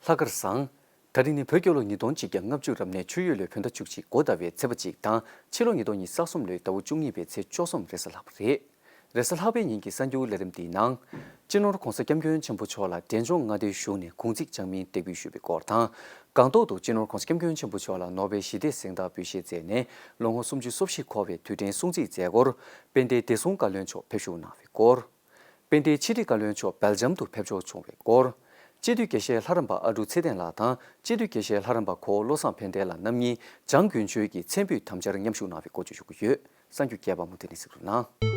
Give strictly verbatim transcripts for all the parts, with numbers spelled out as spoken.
ལྷག་དཀར་བཟང་། ད་རིང་ནི་བོད་རྒྱལ་ལོ་ཉིས་སྟོང་གཅིག་བརྒྱ་ལྔ་བཅུ་རབ་གནས་ཆུ་ཡོས་ལོའི་བོད་ཟླ་བཅུ་གཅིག་འགོ་ཟླ་བའི་ཚེས་པ་གཅིག་དང་ཕྱི་ལོ་ཉིས་སྟོང་ཉི་ཤུ་རྩ་གསུམ་ལོའི་ཟླ་བ་བཅུ་གཉིས་པའི་ཚེས་བཅུ་གསུམ་རེས་གཟའ་ལྷག་པ་རེད། རེས་གཟའ་ལྷག་པའི་ཉིན་གྱི་གསར་འགྱུར་ལས་རིམ་འདིའི་ནང་། སྤྱི་ནོར་༧གོང་ས་༧སྐྱབས་མགོན་ཆེན་པོ་མཆོག་ལ་འབྲས་ལྗོངས་མངའ་སྡེའི་གཞུང་ནས་དགུང་ཚིགས་འཇགས་མིན་སྟེགས་འབུལ་ཞུས་པའི་སྐོར་དང་། སྒང་ཏོག་ཏུ་སྤྱི་ནོར་༧གོང་ས་༧སྐྱབས་མགོན་ཆེན་པོ་མཆོག་ལ་ནོ་བེལ་ཞི་བདེའི་གཟེངས་རྟགས་འབུལ་བཞེས་མཛད་ནས་ལོ་ངོ་སུམ་ཅུ་སོ་བཞི་འཁོར་བའི་དུས་དྲན་སྲུང་བརྩིའི་མཛད་སྒོར་དཔལ་ལྡན་བདེ་སྲུང་བཀའ་བློན་མཆོག་ཕེབས་བཞུགས་གནང་བའི་སྐོར། དཔལ་ལྡན་ཕྱི་དྲིལ་བཀའ་བློན་མཆོག་སྦེལ་ཇམ་དུ་ཕེབས་འབྱོར་བྱུང་བའི་སྐོར། སྤྱི་འཐུས་དགེ་བཤེས་ལྷ་རམས་པ་ཨ་འབྲུག་ཚེ་བརྟན་ལགས་དང་སྤྱི་འཐུས་དགེ་བཤེས་ལྷ་རམས་པ་གོ་བོ་བློ་བཟང་ཕན་བདེ་ལགས་རྣམ་གཉིས་བྱང་དགུན་ཆོས་ཀྱི་མཚན་ཕུད་དམ་བཅར་མཉམ་ཞུགས་གནང་བའི་སྐོར་བརྗོད་ཞུ་གི་ཡོད། གསར་འགྱུར་རྒྱས་པ་མུ་མཐུད་ནས་གཟིགས་རོགས་གནང་།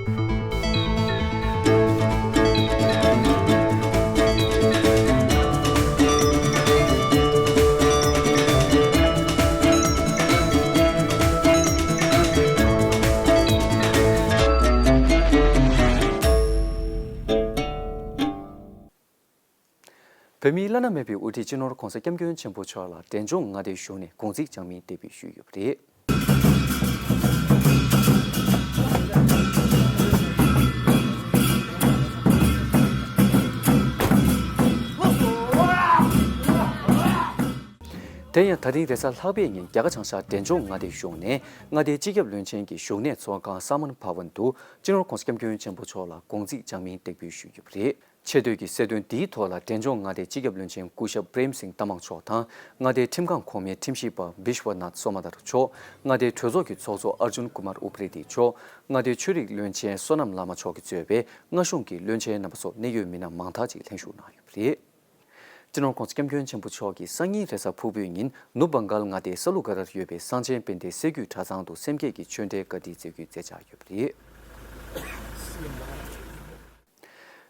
བོད་མིའི་བླ་ན་མེད་པའི་དབུ་ཁྲིད་སྤྱི་ནོར་༧གོང་ས་༧སྐྱབས་མགོན་ཆེན་པོ་མཆོག་ལ་འབྲས་ལྗོངས་མངའ་སྡེའི་གཞུང་ནས་དགུང་ཚིགས་འཇགས་མིན་སྟེགས་འབུལ་ཞུས་ཡོད་པ་རེད། དེ་ཡང་ད་རིང་རེས་གཟའ་ལྷག་པའི་ཉིན་རྒྱ་གར་བྱང་ཤར་འབྲས་ལྗོངས་མངའ་སྡེའི་གཞུང་ནས་མངའ་སྡེའི་སྤྱི་ཁྱབ་བློན་ཆེན་གྱི་བཞུགས་གནས་ཚོགས་ཁང་སཱ་མན་བྷ་ཝན་དུ་སྤྱི་ནོར་༧གོང་ས་༧སྐྱབས་མགོན་ཆེན་པོ་མཆོག་ལ་དགུང་ཚིགས་འཇགས་མིན་སྟེགས་འབུལ་ཞུས་ཡོད་པ་རེད། ཆེ་བསྟོད་ཀྱི་གསལ་སྟོན་འདིའི་ཐོག་ལ་འབྲས་ལྗོངས་མངའ་སྡེའི་སྤྱི་ཁྱབ་བློན་ཆེན་སྐུ་ཞབས་པྲེམ་སིང་ཏ་མང་མཆོག་དང་མངའ་སྡེའི་ཁྲིམས་ཁང་གོང་མའི་ཁྲིམས་ཞིབ་པ་བིཤ་ཝ་ནཱཐ་སོ་མ་དར་མཆོག་མངའ་སྡེའི་གྲོས་ཚོགས་ཀྱི་ཚོགས་གཙོ་ཨར་ཇུན་ཀུ་མར་ཨུ་པ་རེ་ཏི་མཆོག་མངའ་སྡེའི་ཆོས་རིག་བློན་ཆེན་བསོད་ནམས་བླ་མ་མཆོག་གིས་གཙོས་པའི་མངའ་གཞུང་གི་བློན་ཆེན་རྣམ་པ་སོགས་གནད་ཡོད་མི་སྣ་མང་དག་ཅིག་ལྷན་ཞུགས་གནང་ཡོད་པ་རེད། སྤྱི་ནོར་༧གོང་ས་༧སྐྱབས་མགོན་ཆེན་པོ་མཆོག་གིས་སང་ཉིན་རེས་གཟའ་ཕུར་བུའི་ཉིན་ནུབ་བྷང་གཱལ་མངའ་སྡེའི་ས་ལུ་གྷ་རར་ཡོད་པའི་གསང་ཆེན་དཔལ་ལྡན་སྲད་རྒྱུད་གྲྭ་ཚང་དུ་སེམས་བསྐྱེད་ཀྱི་ཆོས་འབྲེལ་བཀའ་དྲིན་སྩལ་རྒྱུའི་མཛད་འཆར་ཡོད་པ་རེད།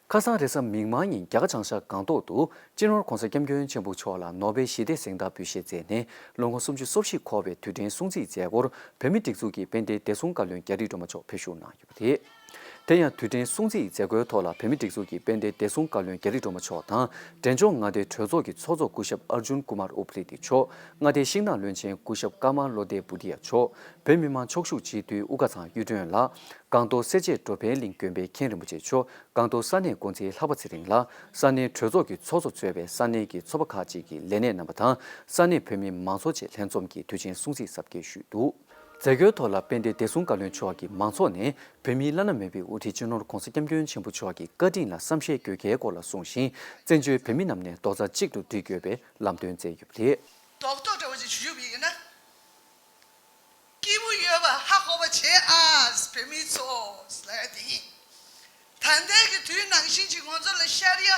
ཁ་སང་རེས་གཟའ་མིག་དམར་ཉིན་རྒྱ་གར་བྱང་ཤར་སྒང་ཏོག་ཏུ་སྤྱི་ནོར་༧གོང་ས་༧སྐྱབས་མགོན་ཆེན་པོ་མཆོག་ལ་ནོ་བེལ་ཞི་བདེའི་གཟེངས་རྟགས་འབུལ་བཞེས་མཛད་ནས་ལོ་ངོ་སུམ་ཅུ་སོ་བཞི་འཁོར་བའི་དུས་དྲན་སྲུང་བརྩིའི་མཛད་སྒོར་བོད་མིའི་སྒྲིག་འཛུགས་ཀྱི་དཔལ་ལྡན་བདེ་སྲུང་བཀའ་བློན་རྒྱ་རི་སྒྲོལ་མ་མཆོག་ཕེབས་བཞུགས་གནང་ཡོད་པ་རེད། དེ་ཡང་དུས་དྲན་སྲུང་བརྩིའི་མཛད་སྒོའི་ཐོག་ལ་བོད་མིའི་སྒྲིག་འཛུགས་ཀྱི་དཔལ་ལྡན་བདེ་སྲུང་བཀའ་བློན་རྒྱ་རི་སྒྲོལ་མ་མཆོག་དང་འབྲས་ལྗོངས་མངའ་སྡེའི་གྲོས་ཚོགས་ཀྱི་ཚོགས་གཙོ་སྐུ་ཞབས་ཨར་ཇུན་ཀུ་མར་ཨུ་པ་རི་ཏི་མཆོག་མངའ་སྡེའི་ཤིང་ནགས་བློན་ཆེན་སྐུ་ཞབས་ཀརྨ་བློ་བདེ་བྷུ་ཏི་ཡ་མཆོག་བོད་མི་མང་ཕྱོགས་བཞུགས་སྤྱི་འཐུས་དབུ་དཀར་ཚང་གཡུ་སྒྲོན་ལགས། སྒང་ཏོག་སེར་བྱེས་འགྲོ་ཕན་གླིང་དགོན་པའི་མཁན་རིན་པོ་ཆེ་མཆོག་སྒང་ཏོག་ས་གནས་འགོ་འཛིན་ལྷག་པ་ཚེ་རིང་ལགས། ས་གནས་གྲོས་ཚོགས་ཀྱི་ཚོགས་གཙོ་གཙོས་པའི་ས་གནས་ཀྱི་ཚོགས་པ་ཁག་ཅིག་གི་ལས་སྣེ་རྣམ་པ་དང་ས་གནས་བོད་མི་མང་ཚོགས་བཅས་ལྷན་འཛོམས་ཀྱིས་དུས་ཆེན་སྲུང་བརྩི་གཟབ་རྒྱས་ཞུས་འདུག་མཛད་སྒོའི་ཐོག་ལ་དཔལ་ལྡན་བདེ་སྲུང་བཀའ་བློན་མཆོག་གིས་མང་ཚོགས་ནས་བོད་མིའི་བླ་ན་མེད་པའི་དབུ་ཁྲིད་སྤྱི་ནོར་༧གོང་ས་༧སྐྱབས་མགོན་ཆེན་པོ་མཆོག་གི་བཀའ་དྲིན་ལ་བསམ་ཤེས་དགོས་གལ་སྐོར་ལ་གསུངས་ཤིང་། བཙན་བྱོལ་བོད་མི་རྣམས་ནས་རྡོག་རྩ་གཅིག་ཏུ་སྒྲིལ་དགོས་པའི་ལམ་སྟོན་བསྩལ་ཡོད་པ་རེད། རྡོག་རྡོག་འདྲ་བོ་ཅིག་ཞུ་བ་ཡིན་ན། སྐྱིད་པོ་ཡོད་པ་ཧ་གོ་བ་བྱེད་ཨ། བོད་མི་ཚོ་ལབ་ཡ་དེ་ཡིན། ད་ལྟའི་གི་དུས་ནང་བཞིན་གྱི་ང་ཚོ་ལ་ཤར་ཡ་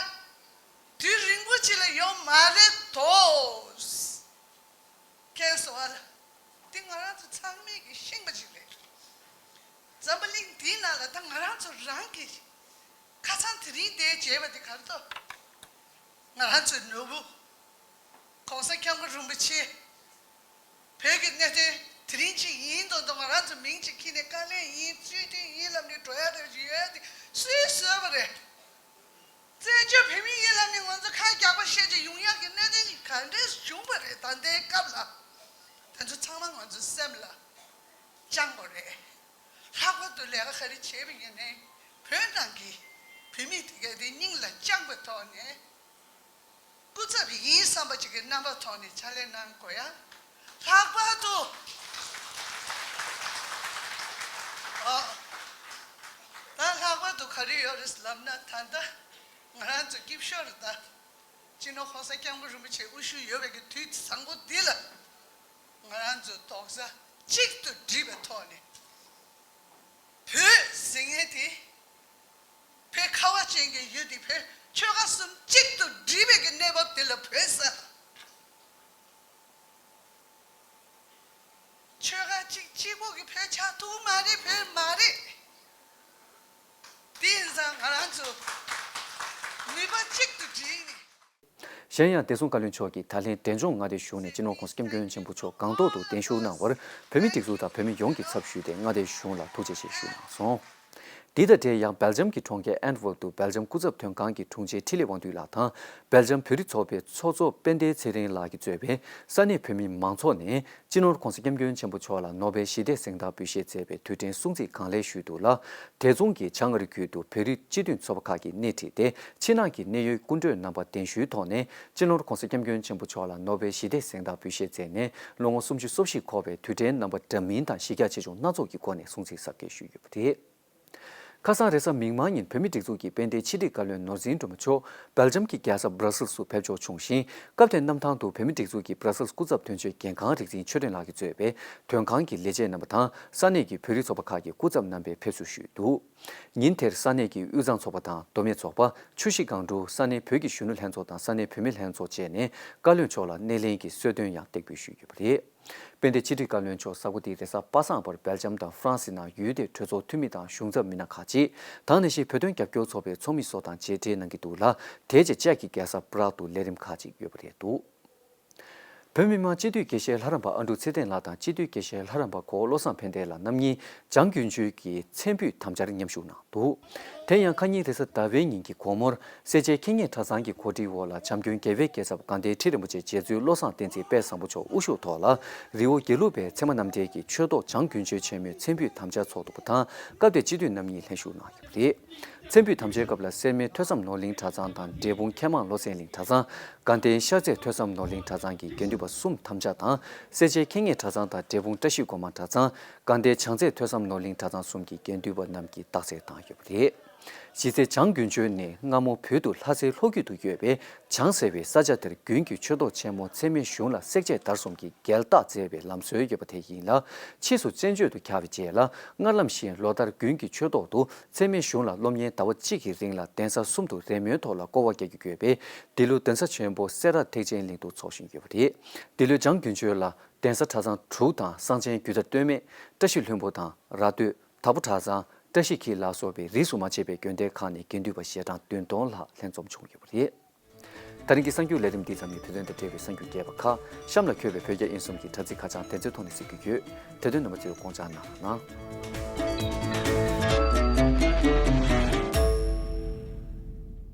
དུས་རིང་པོ་ཅིག་ལ་ཡོང་མ་རེད་དོ། ཁྱེད་ཚོ་བ་ལ་འདི་ང་རང་ཚོ་ཚང་མས་གི་ཤེས་པ་ཅིག་རེད། འཛམ་བུ་གླིང་འདིའི་ནང་ལ་ད་ང་རང་ཚོ་རང་གི་ཁ་སང་དེ་རིང་འདིར་མཇལ་བ་འདི་ག་རེ་དོ། ང་རང་ཚོའི་ནོར་བུ་༧གོང་ས་༧སྐྱབས་མགོན་རིན་པོ་ཆེ་བོད་ཀྱི་གནད་དོན་དེ་རིང་གཅིག་ཡིན་མདོག་མདོག་ང་རང་ཚོ་མིང་གཅིག་ཁྱེར་ནས་བཀའ་བློན་ཡིན་སྤྱི་འཐུས་ཡིན་ལབ་ནས་འགྲོ་ཡ་རེ་ཡོད་ཡ་དེ་སུས་བཟོས་པ་རེད། བཙན་བྱོལ་བོད་མི་ཡིན་ལབ་ནས་ང་ཚོ་ཁ་རྒྱག་པ་བཤད་ཀྱི་ཡོང་ཡག་གི་གནད་དོན་ག་འདྲས་བྱུང་བ་རེད། ད་ལྟའི་སྐབས་ལ་དེ་ཚོ་ཚང་མ་ང་ཚོ་སེམས་ལ་བཅངས་དགོས་རེད། ལྷག་པར་དུ་ལས་ཀ་ག་རེ་བྱས་པ་ཡིན་ནའི་བོད་ནང་གི་བོད་མི་དེ་ག་དེ་སྙིང་ལ་བཅངས་པའི་ཐོག་ནས། སྐུ་ཚབ་ཡིན་བསམ་པ་ཅིག་གི་རྣམ་པ་ཐོག་ནས་ཕྱག་ལས་གནང་དགོས་ཡ། ལྷག་པར་དུ། ཨ། ད་ལྷག་པར་དུ་ག་རེ་ཡོད་རེད་ལབ་ན། ད་ལྟ་ང་རང་ཚོ་སྐྱིད་ཤོར་རེད་ད། སྤྱི་ནོར་༧གོང་ས་༧སྐྱབས་མགོན་རིན་པོ་ཆེ་དབུ་བཞུགས་ཡོད་པའི་གི་དུས་བཟང་པོ་འདི་ལ། ང་རང་ཚོ་རྡོག་རྩ་གཅིག་ཏུ་སྒྲིལ་བའི་ཐོག་ནས། བོད་ཟེར་མཁན་དེ། བོད་ཁ་བ་ཅན་གྱི་ཡུལ་འདི་བོད་ཆོལ་ཁ་གསུམ་གཅིག་ཏུ་སྒྲིལ་བའི་གི་གནས་བབ་འདི་ལ་བོད་ཟེར། ཆོལ་ཁ་གཅིག་གཅིག་པོ་གི་བོད་ཆགས་ཐུབ་མ་རེད། བོད་མ་རེད། དེ་ཡིན་ཙང་ང་རང་ཚོ་ནུས་པ་གཅིག་ཏུ་བསྒྲིལ་ནས། གཞན་ཡང་བདེ་སྲུང་བཀའ་བློན་མཆོག་གིས་ད་ལན་འབྲས་ལྗོངས་མངའ་སྡེའི་གཞུང་ནས་སྤྱི་ནོར་༧གོང་ས་༧སྐྱབས་མགོན་ཆེན་པོ་མཆོག་སྒང་ཏོག་ཏུ་གདན་ཞུ་གནང་བར་བོད་མིའི་སྒྲིག་འཛུགས་དང་བོད་མི་ཡོངས་ཀྱི་ཚབ་ཞུས་ཏེ་མངའ་སྡེའི་གཞུང་ལ་ཐུགས་རྗེ་ཆེ་ཞུས་གནང་སོང་། འདི་དང་འབྲེལ་ཡང་སྦེལ་ཇམ་གྱི་གྲོང་ཁྱེར་ཨན་ཝར་དུ་སྦེལ་ཇམ་སྐུ་ཚབ་དོན་ཁང་གི་དྲུང་ཆེ་འཕྲིན་ལས་དབང་འདུས་ལགས་དང་སྦེལ་ཇམ་བོད་རིགས་ཚོགས་པའི་ཚོགས་གཙོ་དཔལ་ལྡན་ཚེ་རིང་ལགས་ཀྱིས་གཙོས་པའི་ས་གནས་བོད་མི་མང་ཚོགས་ནས་སྤྱི་ནོར་༸གོང་ས་༸སྐྱབས་མགོན་ཆེན་པོ་མཆོག་ལ་ནོ་བེལ་ཞི་བདེའི་གཟེངས་རྟགས་འབུལ་བཞེས་མཛད་པའི་དུས་དྲན་སྲུང་བརྩི་གང་ལེགས་ཞུས་འདུག་ལ། དེ་མཚུངས་ཀྱི་བྱང་ཨ་རི་ཁུལ་དུ་བོད་རིགས་སྤྱི་མཐུན་ཚོགས་པ་ཁག་གིས་སྣེ་ཁྲིད་དེ་ཕྱི་ནང་གི་གནད་ཡོད་སྐུ་མགྲོན་རྣམ་པ་གདན་ཞུའི་ཐོག་ནས་སྤྱི་ནོར་༸གོང་ས་༸སྐྱབས་མགོན་ཆེན་པོ་མཆོག་ལ་ནོ་བེལ་ཞི་བདེའི་གཟེངས་རྟགས་འབུལ་བཞེས་མཛད་ནས་ལོ་ངོ་སུམ་ཅུ་སོ་བཞི་འཁོར་བའི་དུས་དྲན་རྣམ་པ་འདྲ་མིན་དང་གཞི་རྒྱ་ཆེ་ཆུང་སྣ་ཚོགས་ཀྱི་སྒོ་ནས་སྲུང་བརྩི་གཟབ་རྒྱས་ཞུས་ཡོད་པ་རེད། ཁ་སང་རེས་གཟའ་མིག་དམར་ཉིན་བོད་མིའི་སྒྲིག་འཛུགས་ཀྱི་དཔལ་ལྡན་ཕྱི་དྲིལ་བཀའ་བློན་ནོར་འཛིན་སྒྲོལ་མ་མཆོག་སྦེལ་ཇམ་གྱི་རྒྱལ་ས་སྦྲ་སིལ་སུ་ཕེབས་འབྱོར་བྱུང་ཞིང་། སྐབས་དེར་གནམ་ཐང་དུ་བོད་མིའི་སྒྲིག་འཛུགས་ཀྱི་སྦྲ་སིལ་སྐུ་ཚབ་དོན་གཅོད་འགན་ཁང་རིག་འཛིན་ཆོས་སྒྲོན་ལགས་ཀྱིས་གཙོས་པའི་དོན་ཁང་གི་ལས་བྱེད་རྣམ་པ་དང་ས་གནས་ཀྱི་བོད་རིགས་ཚོགས་པ་ཁག་གི་སྐུ་ཚབ་རྣམ་པས་ཕེབས་བསུ་ཞུས་འདུག་ཉིན་དེར་ས་གནས་ཀྱི་དབུས་གཙང་ཚོགས་པ་དང་མདོ་སྨད་ཚོགས་པ། ཆུ་བཞི་སྒང་དྲུག་ས་གནས་བོད་ཀྱི་གཞོན་ནུ་ལྷན་ཚོགས་དང་ས་གནས་བུད་མེད་ལྷན་ཚོགས་བཅས་ནས་བཀའ་བློན་མཆོག་ལ་སྣེ་ལེན་གྱི་གསོལ་སྟོན་ཡང་སྟེགས་འབུལ་ཞུས་ཡོད་པ་རེད། དཔལ་ལྡན་ཕྱི་དྲིལ་བཀའ་བློན་མཆོག་གཟའ་འཁོར་འདིའི་རེས་གཟའ་པ་སངས་བར་སྦེལ་ཇམ་དང་ཧྥ་རན་སི་ནང་ཡུལ་དེའི་གྲོས་ཚོགས་འཐུས་མི་དང་གཞུང་ཚབ་མི་སྣ་ཁག་ཅིག་དང་ནང་བཞིན་བོད་དོན་རྒྱབ་སྐྱོར་ཚོགས་པའི་ཚོགས་མི་སོགས་དང་མཇལ་འཕྲད་གནང་གི་འདུག་ལ། དེ་རྗེས་ཅེཀ་གི་རྒྱལ་ས་པ་རག་ཏུ་ལས་རིམ་ཁག་ཅིག་ཡོད་པ་རེད་འདུག་བོད་མི་མང་སྤྱི་འཐུས་དགེ་བཤེས་ལྷ་རམས་པ་ཨ་འབྲུག་ཚེ་བརྟན་ལགས་དང་སྤྱི་འཐུས་དགེ་བཤེས་ལྷ་རམས་པ་གོ་བློ་བཟང་ཕན་བདེ་ལགས་རྣམ་གཉིས་བྱང་དགུན་ཆོས་ཀྱི་མཚན་ཕུད་དམ་བཅར་མཉམ་ཞུགས་གནང་འདུག་དེ་ཡང་ཁ་ཉིན་རེས་གཟའ་ཟླ་བའི་ཉིན་གྱི་དགོང་མོར་སེར་བྱེས་ཁེ་ཉེ་གྲྭ་ཚང་གི་གོ་སྒྲིག་འོག་ལ་བྱམས་མགོན་རྒྱལ་བའི་རྒྱལ་ཚབ་དགའ་ལྡན་ཁྲི་རིན་པོ་ཆེ་རྗེ་བཙུན་བློ་བཟང་བསྟན་འཛིན་དཔལ་བཟང་པོ་མཆོག་དབུ་བཞུགས་ཐོག་ལ་རི་བོ་དགེ་ལུགས་པའི་ཚད་མ་རྣམ་འགྲེལ་གྱི་ཆོས་ཐོག་བྱང་དགུན་ཆོས་ཆེན་མོའི་མཚན་ཕུད་དམ་བཅར་ཚོགས་འདུ་པ་དང་སྐབས་དེར་སྤྱི་འཐུས་རྣམ་གཉིས་ལྷན་ཞུགས་གནང་ཡོད་པ་རེད། མཚན་ཕུད་དམ་བཅའི་སྐབས་ལ་སེར་སྨད་ཐོས་བསམ་ནོར་གླིང་གྲྭ་ཚང་དང་འབྲས་སྤུངས་མཁས་མང་བློ་གསལ་གླིང་གྲྭ་ཚང་། དགའ་ལྡན་ཤར་རྩེ་ཐོས་བསམ་ནོར་གླིང་གྲྭ་ཚང་གི་དགེ་འདུན་པ་གསུམ་དམ་བཅའ་དང་སེར་བྱེས་ཁེ་ཉེ་གྲྭ་ཚང་དང་འབྲས་སྤུངས་བཀྲ་ཤིས་སྒོ་མང་གྲྭ་ཚང་། དགའ་ལྡན་བྱང་རྩེ་ཐོས་བསམ་ནོར་གླིང་གྲྭ་ཚང་གསུམ་གྱི་དགེ་འདུན་པ་རྣམས་ཀྱིས་རྟགས་གསལ་བཏང་ཡོད་པ་རེད། གཞི་རྩའི་བྱང་དགུན་ཆོས་ནི་སྔ་མོ་བོད་དུ་ལྷ་སའི་ལྷོ་རྒྱུད་དུ་ཡོད་པའི་བྱང་ཟེར་བའི་ས་ཆ་དེར་དགུན་གྱི་ཆོས་ཐོག་ཆེན་མོ་ཚད་མེད་གཞུང་ལ་བསྲེག་བཅད་དར་གསུམ་གྱི་རྒྱལ་རྟགས་མཛད་པའི་ལམ་སྲོལ་ཡོད་པ་དེ་ཡིན་ལ། ཕྱིས་སུ་བཙན་བྱོལ་དུ་གྱར་བའི་རྗེས་ལ་སྔར་ལམ་བཞིན་ལོ་ལྟར་དགུན་གྱི་ཆོས་ཐོག་ཏུ་ཚད་མེད་གཞུང་ལ་སློབ་གཉེར་ཟླ་བ་གཅིག་གི་རིང་ལ་གདན་ས་གསུམ་དུ་རེས་མོས་ཐོག་ལ་སྐོར་བ་རྒྱག་རྒྱུ་ཡོད་པས། འདི་ལོ་གདན་ས་ཆེན་པོ་སེ་ར་ཐེག་ཆེན་གླིང་དུ་འཚོགས་བཞིན་ཡོད་པ་རེད། འདི་ལོའི་བྱང་དགུན་ཆོས་ལ་གདན་ས་གྲྭ་ཚང་དྲུག་དང་གསང་ཆེན་རྒྱུད་གྲྭ་སྟོད་སྨད། བཀྲ་ཤིས་ལྷུན་པོ་དང་ར་སྟོད། དྭགས་པོ་གྲྭ་ཚང་། བཀྲ་ཤིས་འཁྱིལ་ལ་སོགས་པའི་རིས་སུ་མ་ཆད་པའི་དགོན་སྡེ་ཁག་ནས་དགེ་འདུན་པ་ཞལ་གྲངས་བདུན་སྟོང་ལྷག་ལྷན་འཛོམས་བྱུང་ཡོད་པ་རེད། ད་རིང་གི་གསར་འགྱུར་ལས་རིམ་འདི་ཙམ་ནས་བོད་དོན་དང་འབྲེལ་བའི་གསར་འགྱུར་རྒྱས་པ་ཁག་གཤམ་ལ་འཁོད་པའི་བོད་རྒྱ་དབྱིན་གསུམ་གྱི་དྲ་ཚིགས་ཁ་བྱང་དེ་ཚོའི་ཐོག་ནས་གཟིགས་རྒྱུ་ཡོད། དེ་དོན་རྣམ་པ་ཚོས་དགོངས་འཇགས་གནང་རོགས་གནང་།